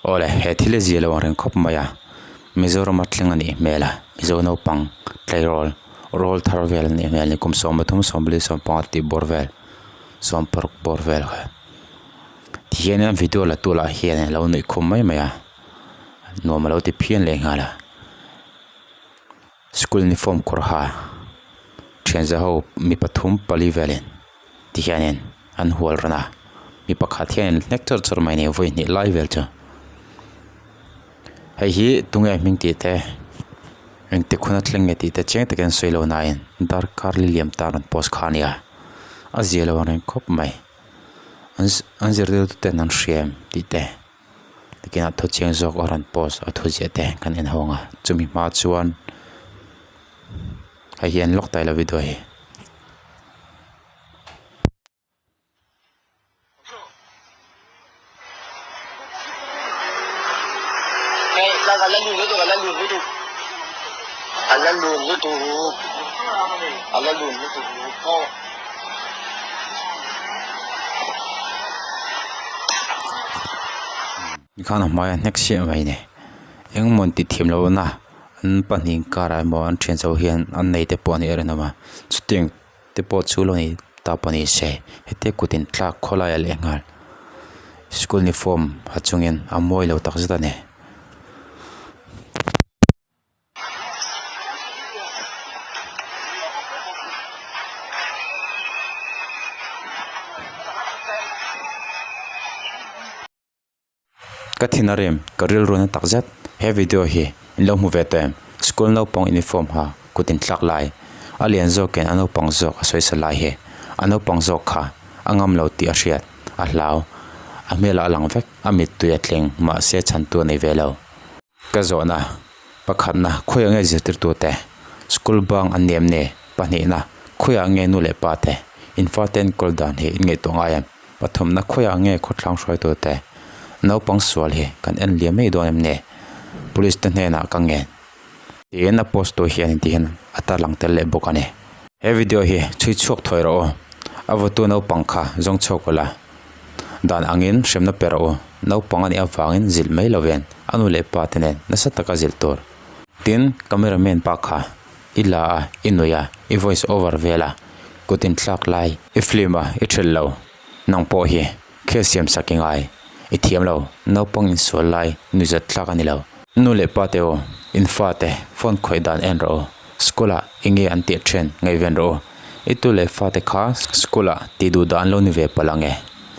Awle he thil hi zia lo ang reng khawp mai a Mizoram a thleng a nih hmel a Mizo naupang tleirawl rawl thar vel a nih hmel a ni kum 13 14 15 tih bawr vel 16 bawr vel kha tihian in video la tu lah hian a lo nuih khum mai mai a nuam a lo ti phian leh nghal a school uniform kawr ha thian za ho mi pathum pali velin tihianin an hual ran a mi pakhat hianin hnek chawrh chawrh mai a ni vawi hnih lai vel chu hei hi tunge hming tih te engtik hun a thleng nge tih te chiang takin an sawi lo nain darkar li liam tan an post kha a nia a zia lo ang reng khawp mai an an zirtirtu ten an hria em tih te tikian a thu chiang zawk a rawn post a thu ziah te kan en ho ang a chumi hma chuan hei hi an lawk tai lo video hi. Tikhan a hmaia hnek chiah mai a ni engemaw an tih thiam loh na an pahnih inkarah emaw an thian chho hian an nei te pawh a nih a rinawm a chutiang te pawh chu lo ni ta pawh ni se hetia kut in thlak khawlai ah leh nghal school uniform ha chungin a mawi lo tak zet a ni. Ka thin a rem ka rilru na tak zet he video hi in lo hmu ve tawh em school naupang uniform ha kut in thlak lai a lian zawk in a naupang zawk a sawi sa lai hi a naupang zawk kha a ngam lo tih a hriat a hlau a hmel ah a lang vek a mittui a thleng mahse chhan tu a nei ve lo. Ka zawhna pakhatna khawiah nge zirtirtute school bang an ni em ni? Pahnihna khawiah nge nu leh pa te in fate enkawl dan hi in ngaihtuah ngai em? Pathumna khawiah nge khawthlang hruaitute naupang sual hi kan en liam mai dawn em ni? Police te hnenah ka ngen tiin a post tu hian ti hian a tarlang tel leh bawk a ni. He video hi chhui chhuak thawi rawh u, a vawtu naupang kha zawng chhuak ula. Dan angin hremna pe rawh u, naupang a nih avangin zilh mai lo ven, a nu leh pa te nen nasa taka zilh tur. Tin, camera man pa kha i la a, i nui a, i voice over vel a, kut in thlak lai, i film a, i thelh lo, nang pawh hi khel siam sak i ngai, i thiam lo, naupang insual lai nuihzat thlak a ni lo. Nu leh pa te u, in fa te phone khawih dan en rawh u, school ah enge an tih then ngaihven rawh u. I tu leh fate kha school ah tih duh dan lo ni ve palh ang e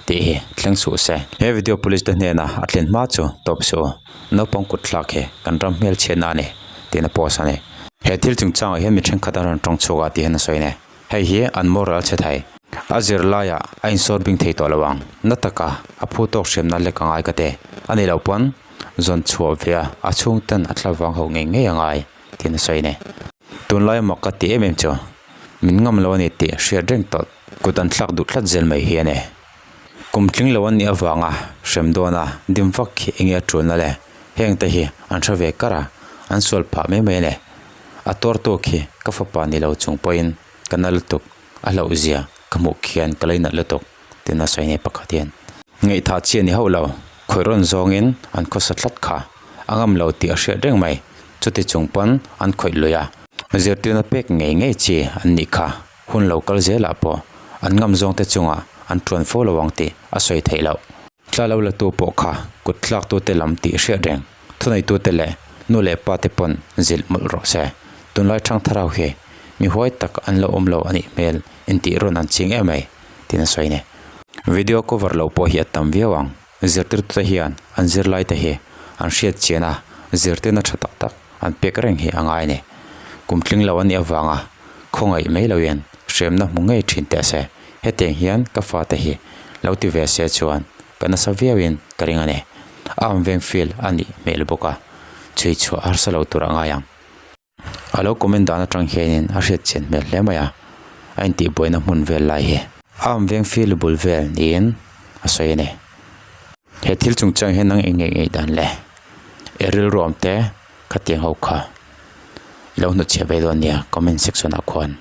tih hi thleng suh se. He video police te hnena a thlen hma chu tawp suh u, naupang kut thlak hi kan ram hmel chhiatna a ni tiin a post a ni. He thil chungchangah hian mi thenkhat an rawn tawng chhuak a tih hian a sawi a ni. Hei hi an moral chhe thei. A zirlaiah a insawr bing thei tawh lo ang. Na taka a phu tawk hriamna lek a ngai ka ti. A nih loh pawn zawn chhuah ve a, a chhungten a thla vang ho ngei ngei a ngai tiin a sawi a ni. Tunlai mak ka ti em em chu min ngam lo a ni tih hriat reng tawh kut an thlak duh tlat zel mai hi a ni. Kum tling lo an nih avanga hrem dawn a dim vak hi enge a tulna le heng te hi an hre ve kar a an sual phah mai mai a ni. A tuar tawk hi ka fapa ni lo chung pawhin ka na lutuk a hlauh zia ka hmuh khian ka lei nat lutuk tiin a sawi nei pakhat hian. Ngaihthah chi a ni hauh lo khawih rawn zawngin an khawsa tlat kha a ngam lo tih a hriat reng mai. Chuti chung pawn an khawih lui a, zirtirna pek ngei ngei chi an nih kha hun lo kal zelah pawh an ngam zawngte chungah an tuan fo lo ang tih a sawi theih loh. Tla lo latu pawh kha kut tlaktute lam tih hriat reng, thuneitute leh nu leh pate pawn zilh mawlh rawh se. Tunlai thangtharau hi mi huai tak an lo awm lo a nih hmel intih rawn an ching em mai tiin a sawi a ni. Video cover loh pawh hi a tam viau ang. Zirtirtute hian an zirlaite hi an hriat chian a, zirtirna tha tak tak an pek reng hi a ngai a ni. Kum tling lo an nih avanga khawngaih mai loin hremna hmu ngei thin teh se. Hetiang hian ka fate hi lo ti ve se chuan ka nasa viauin ka ring a ni. A awm veng feel a nih hmel bawk a, chhui chhuah harsa lo tur a ngai ang. A lo comment dan atang hianin a hriat chian hmel hle mai a, a intihbuaina hmun vel lai hi a awm veng feel bul vel niin a sawi a ni. He thil chungchang hian nang eng nge ngaih dan le? I rilru awm te khatiang ho kha i lo hnutchhiah ve dawn nia comment section ah khuan.